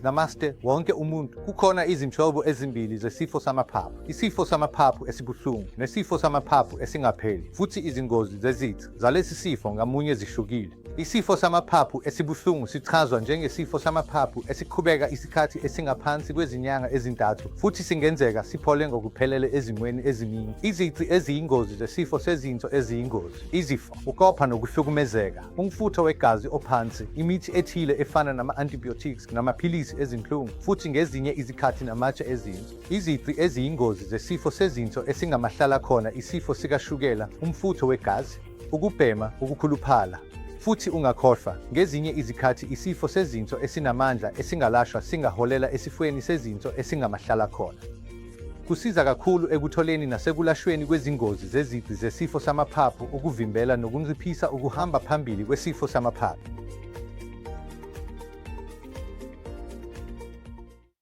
Namaste wonke umuntu. Kukhona izinhlobo ezimbili zesifo samaphaphu, isifo samaphaphu esibuhlungu nesifo samaphaphu esingapheli, futhi izingozi zezici zalesi sifo ngamunye zihlukile. Isifo samaphaphu esibuhlungu sichazwa njengesifo samaphaphu esiqhubeka isikhathi esingaphansi kwezinyanga ezintathu futhi singenzeka siphole ngokuphelele ezimweni eziningi. Izici eziyingozi zesifo sezinso eziyingozi, izifo, ukopha nokuhlukumezeka, umfutho wegazi ophansi, imithi ethile efana nama-antibiotics namaphilisi ezinhlungu, futhi ngezinye izikhathi namatshe ezinso. Izici eziyingozi zesifo sezinso esingamahlalakhona isifo sikashukela, umfutho wegazi, ukubhema, ukukhuluphala. Futhi ungakhohlwa, ngezinye izikhathi isifo sezinso esinamandla esingalashwa singaholela esifweni sezinso esingamahlalakhona. Kusiza kakhulu ekutholeni nasekulashweni kwezingozi zezici zesifo samaphaphu ukuvimbela nokunciphisa ukuhamba phambili kwesifo samaphaphu.